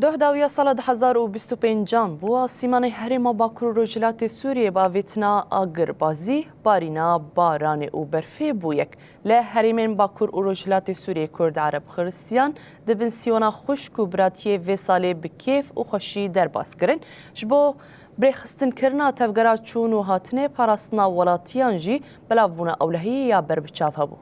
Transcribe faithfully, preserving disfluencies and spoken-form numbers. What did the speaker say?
Doh dawiya sala du hezar û bîst û pêncan bû asîmanê herêma Bakur û Rojhilatê Sûriyê bi avêtina agirbazî, barîna baranê û berfê bû yek. Li herêmên Bakur û Rojhilatê Sûriyê Kurd, Ereb, Xiristiyan di bin sîwana xwişk û biratiyê vê salê bi kêf û xweşî derbas kirin. Ji bo birêxistinkirina tevgera çûn û hatinê, parastina welatiyan jî belavbûna ewlehiyê ya berbiçav hebû.